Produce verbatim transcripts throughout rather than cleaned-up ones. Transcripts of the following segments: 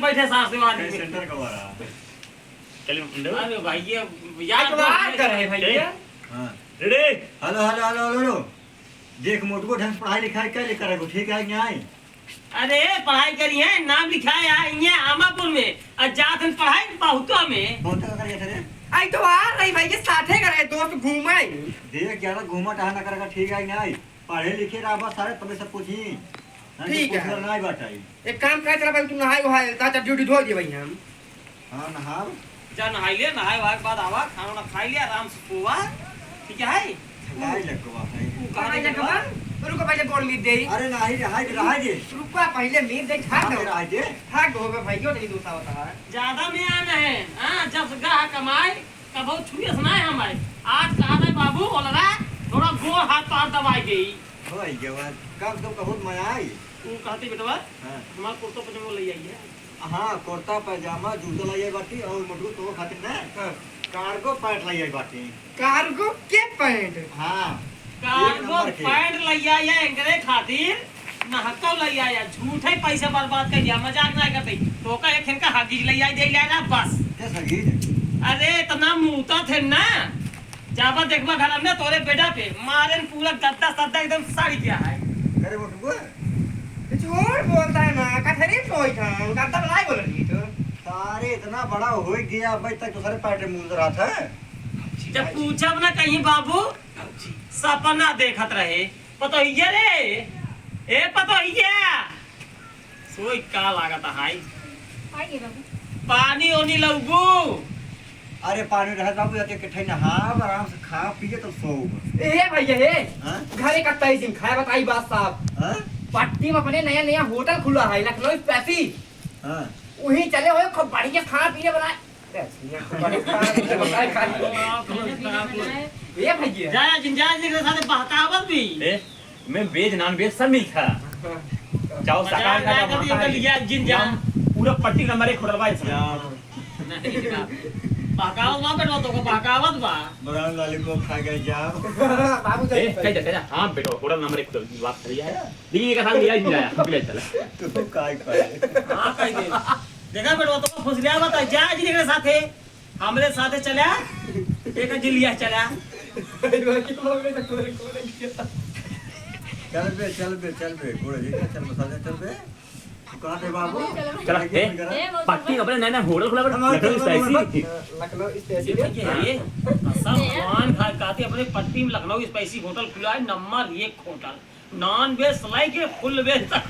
बैठे सास दीवानी कहीं में। सेंटर का वाला। चलिए, हम लोग। अरे भाई, ये यार, तो बात कर रहे हैं भाई, ठीक। ये। हाँ। Ready? Hello, hello, hello, hello, hello. देख, मोटको ढंग से पढ़ाई लिखाई कर ले, करे को, ठीक है कि नहीं? अरे, पढ़ाई करी है, नाम लिखाए है, इहाँ आमापुर में। आ जात हन पढ़ाई बहुतवा में। बहुतवा का करिया थे रे? आई तो आ रही भाई, ये साथे का रहे, दोस्त घूमे। देख, ज्यादा घूमा टहल ना करेगा, ठीक है कि नहीं? पढ़े लिखे रहा बस सारे, तबे सब पूछी। नहीं तो ठीक है। पूछल ना ही बात आई। एक काम कर, चला भाई, तू नहाई वहाई, ता चड्डी उड्डी धो दिए भाई हम। हाँ, नहाओ। जा नहाई ले, नहाए वहाए के बाद आवा, खाना वाना खाई ले, आराम से सोवा, ठीक है? थकाई लगवा है। तू कहाँ थकाई लगवा? रुको पहले गोड़ मीत दे। अरे नहीं, रहाई दे, रहाई दे। रुको पहले मीत दे, ठाक हाँ, दो। रहाई दे। ठाक दो, हो गए भाइयों, नहीं दूसरा होता है। ज्यादा में आना है, हाँ, जब से गहा कमाए, कबो छुए से ना हमारे। आज कहा था बाबू, बोल रहा, थोड़ा गोड़ हाथ पार दबाई दे। हो, आई गया, कब तो बहुत मजा आई। तू कहती बेटवा, हाँ। हमारा कुर्ता पजामा ले आई है। हाँ, कुर्ता पैजामा, जूता लाई बाटी और मोटू तो खातिर ना हाँ। कार्गो पैंट लाई बाटी। कार्गो के पैंट? हाँ, एक कार्गो नंबर के। पैंट लाई आया एकरे खातिर, नहको लाई आया, झूठे पैसा बर्बाद कर दिया, मजाक ना करते। तो का एक इनका हगीज लाई आई दे ला ना बस। क्या हगीज? अरे इतना मूता थे ना, जाबा देखबा घर में तोरे बेटा पे मारे न पूरा गद्दा सद्दा एकदम सड़ गया है। अरे मोटुआ, कुछ और बोलता है ना, कथरी सोई था, गद्दा बनाई बोल रही तो। सारे इतना बड़ा हो गया, अब तक तो सारे पैंट मूंद रहा था। जब पूछब ना कहीं बाबू, सपना देखत रहे, पतोहिया रे, ए पतोहिया, सोई का लागत हाई? आइए बाबू। पानी ओनी लउबू? अरे पानी रहत बाबू, या तो इकट्ठे नहाब, आराम से खा पी के तब सोब। ए भैया, ए, हाँ? घरे का तई दिन खाए बताई बात साहब। हाँ? पट्टी में अपने नया नया होटल खुला है, लखनऊ स्पाइसी। हाँ। वहीं चले हो, खूब बढ़िया खाना पीने बनाए। ए भैया। जा, जिन जा, जिन के साथ बहकावत भी। ए, मैं वेज, नॉन वेज सब मिलता। चाहो शाकाहारी खाना, मांसाहारी। जिन जा। पूरा पट्टी नंबर एक होटल बा इसमें। नहीं, जनाब। बहकावत बा बेटवा, तो को बहकावत बा। ब्राउन लॉलीपॉप खा गए जा। बाबू ए, कह जा, कह जा। हाँ बेटवा, होटल नंबर एक होटल की बात सही है। देखिए, ये का साथ लिया ही नहीं आया, हमको ले चला। तू काय करे? हाँ, कह दे। देखा बेटवा, तो फुसलिया मत, जा जी के साथे, हमरे साथे चला, एक जिलिया चला। चल बे, चल बे, चल बे, गोड़ जी का, चल मसाले चल बे। तू कहाँ थे बाबू? चला, ए, पट्टी अपने नया नया होटल खुला बा, लखनऊ स्पाइसी। लखनऊ स्पाइसी। ये क्या है ये? कसम भगवान खा, खाते अपने पट्टी में लखनऊ स्पाइसी होटल खुला है, नंबर एक होटल। नॉन वेज से लेके फुल वेज तक।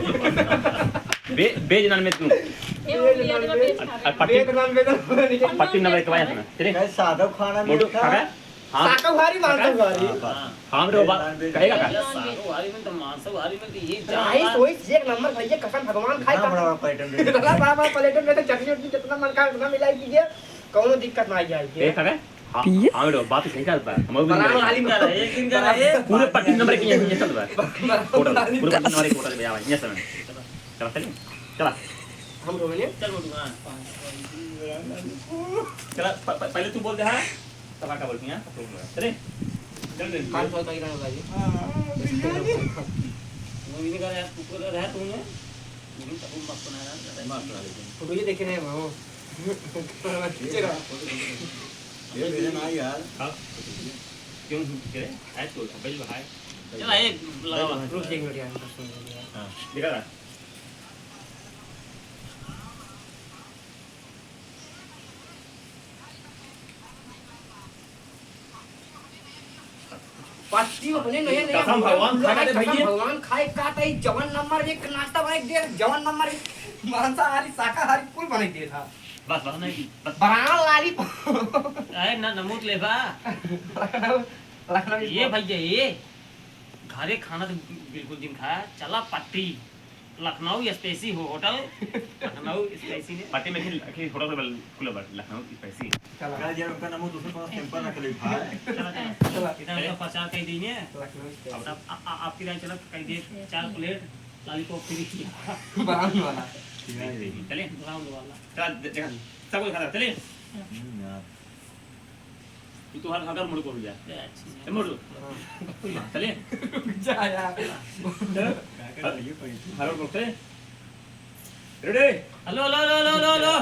वे-, वेज नॉन वेज दूँ। ये हो गया, तो वेज खा रहे हैं। पट्टी, veg non veg non veg. पट्टी नंबर एक वाला है ना, चले। कहीं सादा खाना मोटू मिलता खा है? गया? हाँ। शाकाहारी, मांसाहारी। हाँ, बस। हाँ। हाँ, रे बाबा, वेज नॉन वेज। कहेगा क्या? शाकाहारी में तो मांसाहारी में तो ये नहीं, जानवर। सोई एक नंबर भैया, कसम भगवान खाए इतना का। बड़ा बड़ा प्लेटन दे दे। इतना बड़ा बड़ा प्लेटन में तो चटनी उटनी जितना मन का उतना मिलाई दीजिए, कौनो दिक्कत ना आई जाए। ए, खा गए? हाँ, पिए? हाँ, बेटा, बात सही करता है। हम भी बराबर नहीं वाली में एक दिन का रहे। पूरे पट्टी नंबर एक यहाँ चल रहा है। बराबर होटल, वाली पूरे पट्टी नंबर एक होटल में आवा, यहाँ से। चला, चलिए। चला। हम लोग ने चल बोलू, हाँ। चला, प-, प-, पहले तू बोल दे, हाँ। तब का बोलती हैं, हाँ। चले। चल दे। पाँच सौ का ही रहने वाली। हाँ, बिरयानी। वो भी निकाल यार, कुकर का रहा तूने। वो भी तब मस्त बनाया यार। मस्त बना लेते हैं। फोटो ये देखे नहीं वो। ये मेरे ना यार। हाँ। क्यों करे? है तो, भाई, भाई। चला, एक लगावा। रुक, एक मिनट यार, दस मिनट हो गया। हाँ, दिखा रहा। पट्टी में अपने नया नया कसम भगवान खा गए कसम भैया। भगवान खाए का तई जवन नंबर एक नाश्ता बनाई दे, जवन नंबर एक मांसाहारी, शाकाहारी कुल बनाई दे था। बस, बस, नहीं, बस। Brown lollipop. अरे ना, नमूद लेबा। लखनऊ, लखनऊ ये भैया, ये घरे खाना तो बिल्कुल जिन खाया, चला पट्टी, लखनऊ स्पाइसी हो होटल, लखनऊ स्पाइसी ने। पट्टी में खिल-, खिल होटल में खुला बा, लखनऊ स्पाइसी। चला। यार, उनका नाम दूसरे पास कैंपर रख ले, भाई। चला, चला। चला। इधर उनका प्रचार कर दीजिए। लखनऊ स्पाइसी। अब आप, आ, आ, आपकी राय चला, कह दिए चार प्लेट लॉलीपॉप फ्री किया। ब्राउन वाला। चलिए। ब्राउन वाला। चला, दे-, देखा, सबको दिखा, चलिए। हम्म, यार। तू तो हर, हर मुड़ को हो जा। ए, अच्छी ए, मुड़। हाँ। चलिए। जा यार। चलो। हर मुड़ को, चलिए। Ready? Hello, hello, hello, hello, hello, hello।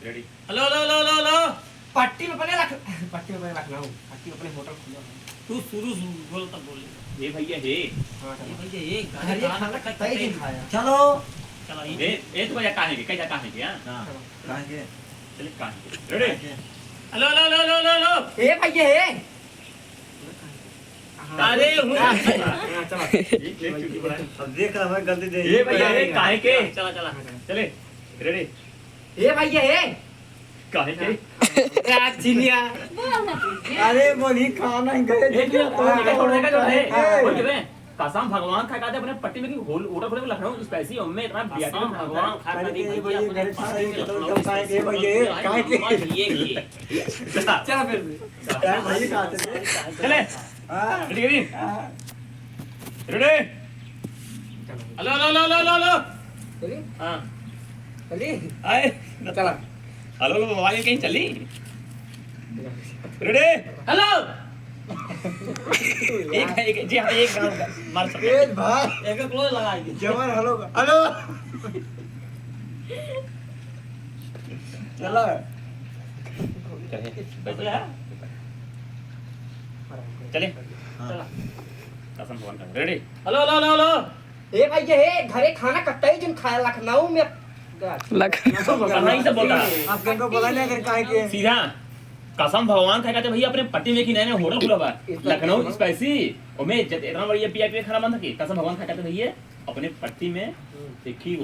Ready? Hello, hello, hello, hello, hello। पट्टी में अपने लख-, पट्टी में अपने लखनऊ, पट्टी में अपने होटल खुला है। तू शुरू से बोल, तब बोल। ए भइया हे। हाँ, चलो। ए भइया हे, घरे खाना कतई जिन खाया। चलो। चलो, ये ए, ए, तू भइया काहे के, कैसा काहे के, हाँ? हाँ, चलो। काहे के? चले, काहे के? Ready? काहे के? Hello, hello, hello, hello, hello। ए भइया हे। अरे, हूँ। हाँ, चलो। एक, एक चुटकी बना। अब देख रहा मैं गलती दे। ए भइया, ए, काहे के? चला, चला। चले, ready? ए भइया, ए। काहे के? रात चिनिया। अरे, बोली खाना ही गए। ए, क्यों? तो बोल दे, बोल दे, बोल दे। ए। बोल दे बे। कसम भगवान खा के अपने पट्टी में की होल-, होटल खोले लखनऊ spicy, ओमे इतना V I P कसम खाना भगवान है। खा के अरे, भइया, भइया, अपने घर पट्टी में खाए के तो लखनऊ कब खाए के spicy भइया, होटल खाए के। ये, ये। चला फिर। अरे भाई, कहाँ से थे? चले। हाँ। Ready, ready? हाँ। Ready? Hello, hello, hello, hello, hello। चली? हाँ। चली? आए। चला। Hello, hello, mobile कहीं चली? Ready? Hello। एक, एक, जी हाँ, एक गाना मार सकते हैं। ए भाई। एक close लगा दे। जवान hello का। Hello। चला। चले। चले। हाँ। चला। कसम भगवान का। Ready? Hello, hello, hello, hello। ए भाई, ये है, घरे खाना कतई जिन खाया लखनऊ में। लखनऊ। कहाँ से बोलता है? आप कहीं को बोला नहीं अगर काहे के? सीधा। कसम भगवान खा के भइया अपने पट्टी में की नया नया होटल खुला बा। लखनऊ spicy। ओमे जत-, इतना बढ़िया V I P खाना बनता कि कसम भगवान खा के भइया अपने पट्टी में हम्म। देखी